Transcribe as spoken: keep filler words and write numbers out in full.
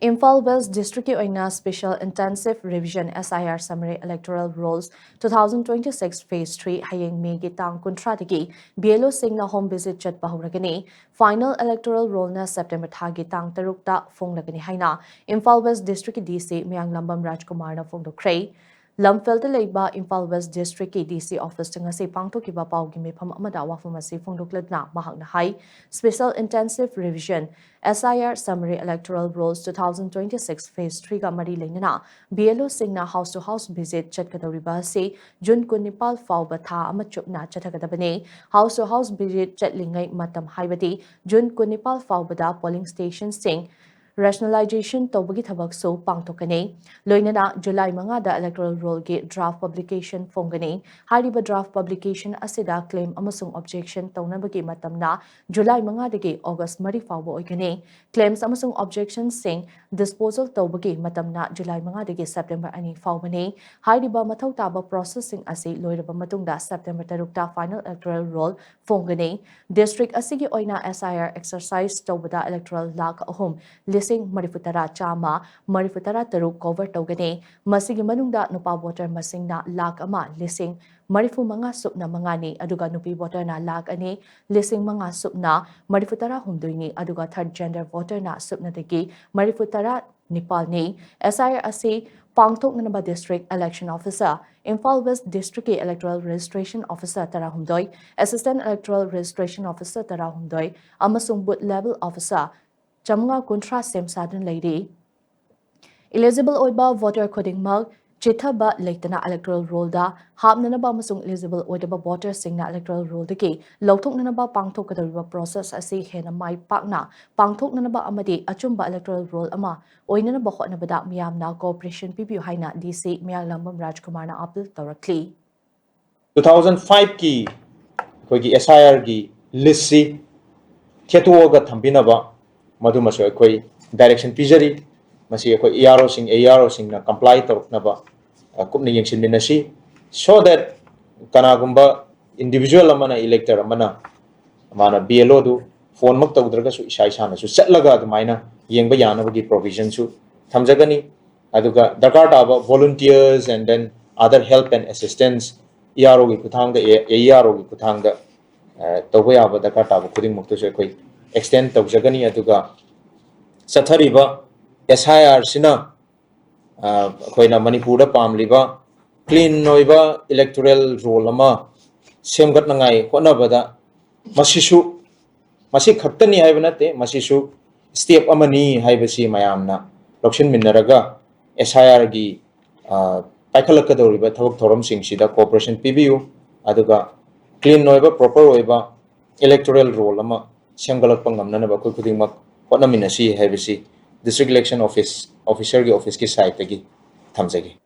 Imphal west ꯗꯤꯁꯇ꯭ꯔꯤꯛꯀꯤ ꯑꯣꯏꯅ Special Intensive Revision, S I R Summary Electoral Rolls two thousand twenty-six Phase three ꯍꯌꯦꯡ ꯃꯦꯒꯤ ꯇꯥꯡ ꯀꯨꯟꯊ꯭ꯔꯥꯗꯒꯤ B L O ꯁꯤꯡꯅ home visit ꯆꯠꯄ ꯍꯧꯔꯒꯅꯤ꯫ Final electoral rollꯅ September ꯊꯥꯒꯤ ꯇꯥꯡ ꯇꯔꯨꯛꯇ ꯐꯣꯡꯂꯒꯅꯤ ꯍꯥꯏꯅ ꯏꯝꯐꯥꯜ ꯋꯦꯁ ꯗꯤꯁꯇ꯭ꯔꯤꯛꯀꯤ D C ꯃꯌꯥꯡꯂꯝꯕꯝ ꯔꯥꯖꯀꯨꯃꯥꯔꯅ ꯐꯣꯡꯗꯣꯛꯈ꯭ꯔꯦ꯫ ꯂꯝꯐꯦꯜꯗ ꯂꯩꯕ ꯏꯝꯐꯥꯜ ꯋꯦꯁ ꯗꯤꯁꯇ꯭ꯔꯤꯛꯀꯤ D C officeꯇ ꯉꯁꯤ ꯄꯥꯡꯊꯣꯛꯈꯤꯕ ꯄꯥꯎꯒꯤ ꯃꯤꯐꯝ ꯑꯃꯗ ꯋꯥꯐꯝ ꯑꯁꯤ ꯐꯣꯡꯗꯣꯛꯂꯗꯨꯅ ꯃꯍꯥꯛꯅ ꯍꯥꯏ, Special Intensive Revision, S I R Summary Electoral Rolls two thousand twenty-six Phase threeꯒ ꯃꯔꯤ ꯂꯩꯅꯅ B L O ꯁꯤꯡꯅ house to house visit ꯆꯠꯀꯗꯧꯔꯤꯕ ꯑꯁꯤ June ꯀꯨꯟꯅꯤꯄꯥꯜ ꯐꯥꯎꯕ ꯊꯥ ꯑꯃ ꯆꯨꯞꯅ ꯆꯠꯊꯒꯗꯕꯅꯤ꯫ House to house visit ꯆꯠꯂꯤꯉꯩ ꯃꯇꯝ ꯍꯥꯏꯕꯗꯤ June ꯀꯨꯟꯅꯤꯄꯥꯜ ꯐꯥꯎꯕꯗ polling stationꯁꯤꯡ rationalization ꯇꯧꯕꯒꯤ ꯊꯕꯛꯁꯨ ꯄꯥꯡꯊꯣꯛꯀꯅꯤ꯫ ꯂꯣꯏꯅꯅ July ꯃꯉꯥꯗ electoral rollꯒꯤ draft publication ꯐꯣꯡꯒꯅꯤ꯫ ꯍꯥꯏꯔꯤꯕ draft publication ꯑꯁꯤꯗ claim ꯑꯃꯁꯨꯡ objection ꯇꯧꯅꯕꯒꯤ ꯃꯇꯝꯅ July ꯃꯉꯥꯗꯒꯤ August ꯃꯔꯤ ꯐꯥꯎꯕ ꯑꯣꯏꯒꯅꯤ꯫ Claims ꯑꯃꯁꯨꯡ objectionꯁꯤꯡ disposal ꯇꯧꯕꯒꯤ ꯃꯇꯝꯅ July ꯃꯉꯥꯗꯒꯤ September ꯑꯅꯤ ꯐꯥꯎꯕꯅꯤ꯫ ꯍꯥꯏꯔꯤꯕ ꯃꯊꯧ ꯇꯥꯕ processꯁꯤꯡ ꯑꯁꯤ ꯂꯣꯏꯔꯕ ꯃꯇꯨꯡꯗ September ꯇꯔꯨꯛꯇ final electoral roll ꯐꯣꯡꯒꯅꯤ꯫ District ꯑꯁꯤꯒꯤ ꯑꯣꯏꯅ S I R exercise ꯇꯧꯕꯗ electoral ꯂꯥꯈ ꯑꯍꯨꯝ ꯂꯤꯁꯤꯡ ꯃꯔꯤꯐꯨ ꯇꯔꯥ ꯆꯥꯝꯃ ꯃꯔꯤꯐꯨ ꯇꯔꯥ ꯇꯔꯨꯛ cover ꯇꯧꯒꯅꯤ꯫ ꯃꯁꯤꯒꯤ ꯃꯅꯨꯡꯗ ꯅꯨꯄꯥ voter ꯃꯁꯤꯡꯅ ꯂꯥꯈ ꯑꯃ ꯂꯤꯁꯤꯡ ꯃꯔꯤꯐꯨ ꯃꯉꯥ ꯁꯨꯞꯅ ꯃꯉꯥꯅꯤ, ꯑꯗꯨꯒ ꯅꯨꯄꯤ voterꯅ ꯂꯥꯈ ꯑꯅꯤ ꯂꯤꯁꯤꯡ ꯃꯉꯥ ꯁꯨꯞꯅ ꯃꯔꯤꯐꯨ ꯇꯔꯥ ꯍꯨꯝꯗꯣꯏꯅꯤ, ꯑꯗꯨꯒ third gender voterꯅ ꯁꯨꯞꯅꯗꯒꯤ ꯃꯔꯤꯐꯨ ꯇꯔꯥ ꯅꯤꯄꯥꯜꯅꯤ꯫ S I R ꯑꯁꯤ ꯄꯥꯡꯊꯣꯛꯅꯅꯕ District Election Officer, Imphal west ꯗꯤꯁꯇ꯭ꯔꯤꯛꯀꯤ Electoral Registration Officer ꯇꯔꯥꯍꯨꯝꯗꯣꯏ, Assistant Electoral Registration Officer ꯇꯔꯥꯍꯨꯝꯗꯣꯏ ꯑꯃꯁꯨꯡ Booth Level Officer ꯆꯥꯃꯉꯥ ꯀꯨꯟꯊ꯭ꯔꯥ ꯁꯦꯝ ꯁꯥꯗꯨꯅ ꯂꯩꯔꯤ꯫ Eligible ꯑꯣꯏꯕ voter ꯈꯨꯗꯤꯡꯃꯛ ꯆꯤꯠꯊꯕ ꯂꯩꯇꯅ electoral rollꯗ ꯍꯥꯞꯅꯅꯕ ꯑꯃꯁꯨꯡ eligible ꯑꯣꯏꯗꯕ voterꯁꯤꯡꯅ electoral rollꯗꯒꯤ ꯂꯧꯊꯣꯛꯅꯅꯕ ꯄꯥꯡꯊꯣꯛꯀꯗꯧꯔꯤꯕ process ꯑꯁꯤ ꯍꯦꯟꯅ ꯃꯥꯏ ꯄꯥꯛꯅ ꯄꯥꯡꯊꯣꯛꯅꯅꯕ ꯑꯃꯗꯤ ꯑꯆꯨꯝꯕ electoral roll ꯑꯃ ꯑꯣꯏꯅꯅꯕ ꯍꯣꯠꯅꯕꯗ ꯃꯤꯌꯥꯝꯅ cooperation ꯄꯤꯕꯤꯌꯨ ꯍꯥꯏꯅ D C ꯃꯌꯥꯡꯂꯝꯕꯝ ꯔꯥꯖꯀꯨꯃꯥꯔꯅ appeal ꯇꯧꯔꯛꯂꯤ꯫ Two thousand fiveꯀꯤ ꯑꯩꯈꯣꯏꯒꯤ S I Rꯒꯤ listꯁꯤ ꯊꯦꯠꯇꯣꯛꯑꯒ ꯊꯝꯕꯤꯅꯕ ꯃꯗꯨꯃꯁꯨ ꯑꯩꯈꯣꯏ direction ꯄꯤꯖꯔꯤ꯫ ꯃꯁꯤ ꯑꯩꯈꯣꯏ E R Oꯁꯤꯡ, A R Oꯁꯤꯡꯅ comply ꯇꯧꯔꯛꯅꯕ, ꯑ, ꯀꯨꯞꯅ ꯌꯦꯡꯁꯤꯟꯃꯤꯟꯅꯁꯤ꯫ So that ꯀꯅꯥꯒꯨꯝꯕ individual ꯑꯃꯅ, elector ꯑꯃꯅ ꯃꯥꯅ B L Oꯗꯨ phoneꯃꯛ ꯇꯧꯗ꯭ꯔꯒꯁꯨ ꯏꯁꯥ ꯏꯁꯥꯅꯁꯨ ꯆꯠꯂꯒ ꯑꯗꯨꯃꯥꯏꯅ ꯌꯦꯡꯕ ꯌꯥꯅꯕꯒꯤ provision ꯁꯨ ꯊꯝꯖꯒꯅꯤ꯫ ꯑꯗꯨꯒ ꯗꯔꯀꯥꯔ ꯇꯥꯕ volunteers and then other help and assistance, ERO ꯒꯤ ꯈꯨꯠꯊꯥꯡꯗ, AERO ꯒꯤ ꯈꯨꯠꯊꯥꯡꯗ ꯇꯧꯕ ꯌꯥꯕ ꯗꯔꯀꯥꯔ ꯇꯥꯕ ꯈꯨꯗꯤꯡꯃꯛꯇꯨꯁꯨ ꯑꯩꯈꯣꯏ extend ꯇꯧꯖꯒꯅꯤ꯫ ꯑꯗꯨꯒ ꯆꯠꯊꯔꯤꯕ SIR ꯁꯤꯅ ꯑꯩꯈꯣꯏꯅ ꯃꯅꯤꯄꯨꯔꯗ ꯄꯥꯝꯂꯤꯕ clean ꯑꯣꯏꯕ electoral roll ꯑꯃ ꯁꯦꯝꯒꯠꯅꯉꯥꯏ ꯍꯣꯠꯅꯕꯗ ꯃꯁꯤꯁꯨ, ꯃꯁꯤ ꯈꯛꯇꯅꯤ ꯍꯥꯏꯕ ꯅꯠꯇꯦ, ꯃꯁꯤꯁꯨ step ꯑꯃꯅꯤ ꯍꯥꯏꯕꯁꯤ ꯃꯌꯥꯝꯅ ꯂꯧꯁꯤꯟꯃꯤꯟꯅꯔꯒ SIR ꯒꯤ ꯄꯥꯏꯈꯠꯂꯛꯀꯗꯧꯔꯤꯕ ꯊꯕꯛ ꯊꯧꯔꯝꯁꯤꯡꯁꯤꯗ cooperation ꯄꯤꯕꯤꯌꯨ꯫ ꯑꯗꯨꯒ clean ꯑꯣꯏꯕ, proper ꯑꯣꯏꯕ electoral roll ꯑꯃ ꯁꯦꯝꯒꯠꯂꯛꯄ ꯉꯝꯅꯅꯕ ꯑꯩꯈꯣꯏ ꯈꯨꯗꯤꯡꯃꯛ ꯍꯣꯠꯅꯃꯤꯟꯅꯁꯤ ꯍꯥꯏꯕꯁꯤ District Election Office, Officer ꯒꯤ office ꯀꯤ side ꯇꯒꯤ ꯊꯝꯖꯒꯦ꯫